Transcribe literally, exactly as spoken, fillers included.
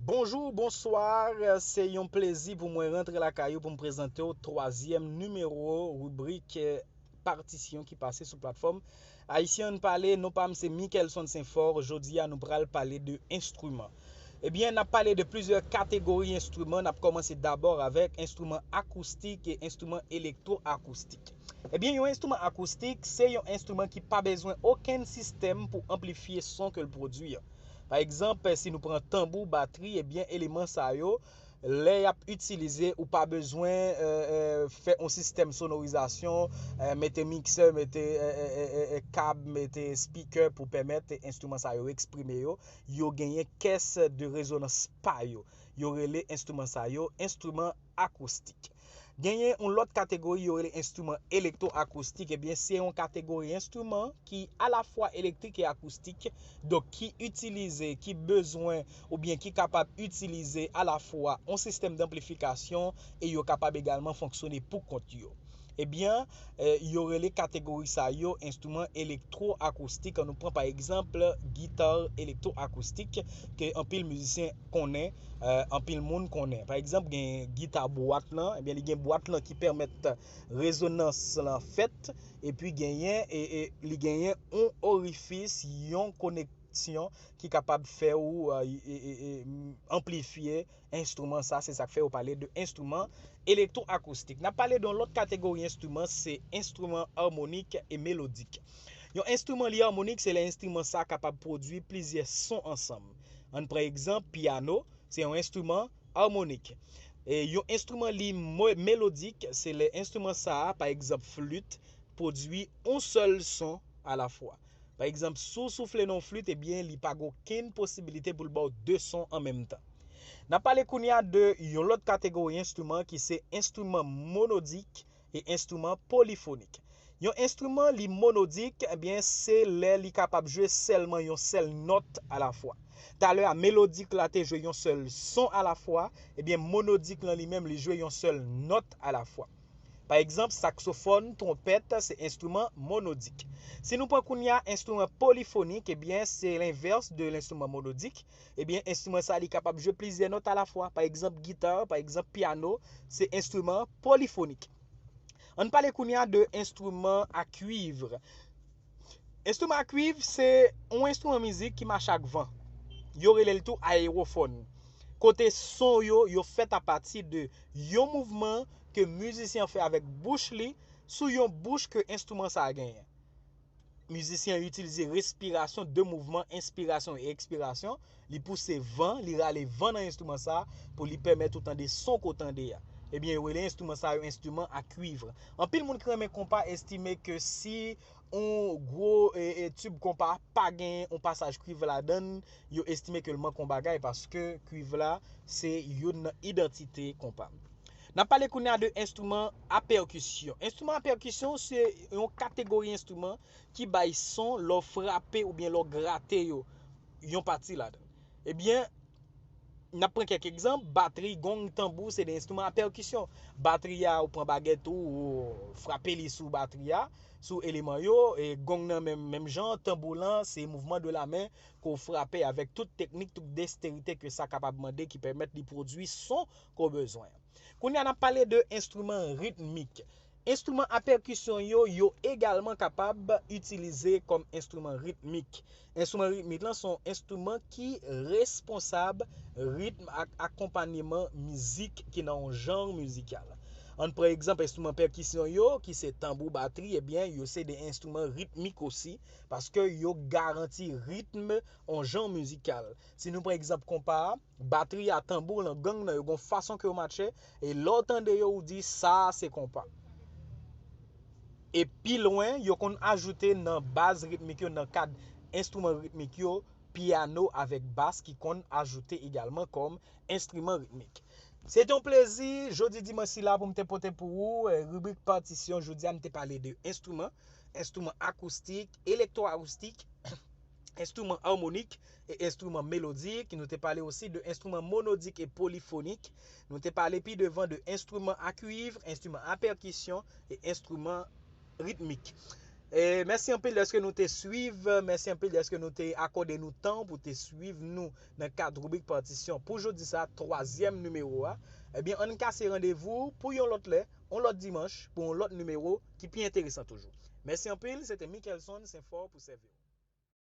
Bonjou, bonswa, se yon plezi pou mwen rantre lakay ou pou m prezante w twazyèm nimewo ribrik, eh, Patisyon ki pase sou platfòm Ayisyen Ann Pale. Non pa m se Mickelson Saint-Fort. Jodi a nou pral pale de enstriman. Ebyen, n ap pale de plizyè kategori enstriman. N ap kòmanse dabò avèk enstriman akoustik e enstriman elektwoakoustik. Ebyen, yon enstriman akoustik se yon enstriman ki pa bezwen okenn sistèm pou anplifye son ke l pwodui an. Pa egzanp, si nou pran tanbou, batri, ebyen, eleman sa yo, lè y ap itilize, ou pa bezwen, eh, eh, fè yon sistèm sonorizasyon, eh, mete miksè, mete, eh, eh, eh, eh, eh, kab, mete spikè pou pèmèt enstriman sa yo eksprime yo. Yo genyen kès de rezonans pa yo. Yo rele enstriman sa yo enstriman akoustik. Genyen yon lòt kategori yo rele enstriman elektwoakoustik. Ebyen, se yon kategori enstriman ki alafwa elektrik e akoustik, donk ki itilize, ki bezwen oubyen ki kapab itilize alafwa yon sistèm danplifikasyon e yo kapab egalman fonksyone pou kont yo. Ebyen, eh, yo rele kategori sa yo enstriman elektwoakoustik. An nou pran pa egzanp gita elektwoakoustik ke anpil mizisyen konnen, eh, anpil moun konnen. Pa egzanp, gen gita bwat lan, ebyen li gen bwat lan ki pèmèt rezonans lan fèt, epi genyen, e, e, li genyen yon orifis, yon koneksyon ki kapab fè ou, eh, e, e, e, anplifye enstriman sa, se sa k fè yo pale de enstriman elektwoakoustik. N ap pale de yon lòt kategori enstriman, se enstriman amonik e melodik. Yon enstriman li amonik, se lè enstriman sa kapab pwodui plizyè son ansanm. Ann pran egzanp, pyano, se yon enstriman amonik. E yon enstriman li mo- melodik, se lè enstriman sa a, pa egzanp flit, pwodui yon sèl son alafwa. Pa egzanp, si w soufle nan yon flit, ebyen, li pa gen okenn posibilite pou l ba w de son an menm tan. N ap pale kounye a de yon lòt kategori enstriman ki se enstriman monodik e enstriman polifonik. Yon enstriman, li monodik, ebyen, se lè li kapab jwe sèlman yon sèl nòt alafwa. Talè a, melodik la te jwe yon sèl son alafwa, ebyen, monodik lan li menm, li jwe yon sèl nòt alafwa. Pa egzanp, saksofòn, twonpèt, se enstriman monodik. Si nou pran kounye a enstriman polifonik, ebyen, se lenvès de lenstriman monodik. Ebyen, enstriman sa, li kapab jwe plizyè nòt alafwa. Pa egzanp, gita, pa egzanp, pyano, se enstriman polifonik. Ann pale kounye a de enstriman a kuiv. Enstriman a kuiv se yon enstriman mizik ki mache ak van. Yo rele l tou ayewofòn. Kote son yo, yo fèt apati de yon mouvman ke mizisyen an fè avèk bouch li sou yon bouch ke enstriman sa a genyen. Mizisyen an itilize respirasyon, de mouvman, enspirasyon e ekspirasyon. Li pouse van, li rale van nan enstriman sa a pou li pèmèt ou tande son ke w tande a. Ebyen, yo rele enstriman sa yo enstriman a kuiv. Anpil moun ki renmen konpa estime ke si yon gwo, e, e, tib konpa pa gen yon pasaj kuiv ladan l, yo estime ke l manke yon bagay, paske kuiv la se youn nan idantite konpa. N ap pale kounye a de enstriman a pèkisyon. Enstriman a pèkisyon se yon kategori enstriman ki bay son lè w frape oubyen lè w grate yo, yon pati ladan l. Ebyen, n ap pran kèk egzanp, batri, gong, tanbou, se de enstriman a pèkisyon. Batri a, ou pran bagèt ou, ou frape li sou batri a, sou eleman yo, e gong nan menm, menm jan, tanbou lan, se mouvman de la men ke w frape avèk tout teknik, tout deksterite ke sa kapab mande ki pèmèt li pwodui son ke w bezwen. Kounye a, n ap pale de enstriman ritmik. Enstriman a pèkisyon yo, yo egalman kapab itilize kòm enstriman ritmik. Enstriman ritmik lan se yon enstriman ki responsab ritm ak akonpanyeman mizik ki nan yon janr mizikal. Ann pran egzanp enstriman pèkisyon yo, ki se tanbou, batri, ebyen, yo se de enstriman ritmik osi, paske yo garanti ritm yon janr mizikal. Si nou pran egzanp konpa a, batri a, tanbou lan, gong nan, yo gon fason ke yo matche, e lè w tande yo, ou di, sa a se konpa. E pi lwen, yo konn ajoute nan baz ritmik yo, nan kad enstriman ritmik yo, pyano avèk bas ki konn ajoute egalman kòm enstriman ritmik. Se te yon plezi, jodi dimanch sila, pou m te pote pou ou, eh, ribrik patisyon. Jodi a, m te pale de enstriman, enstriman akoustik, elektwoakoustik, enstriman amonik e enstriman melodik. Nou te pale osi de enstriman monodik e polifonik. Nou te pale pi devan de enstriman a kuiv, enstriman a pèkisyon e enstriman ritmik. E mèsi anpil dèske nou te swiv, mèsi anpil dèske nou te akòde nou tan pou te swiv nou nan kad ribrik patisyon pou jodi sa, twazyèm nimewo a. Ebyen, ann kase randevou pou yon lòt lè, yon lòt dimanch, pou yon lòt nimewo ki pi enteresan toujou. Mèsi anpil, se te Mickelson Senfò pou sèvi w.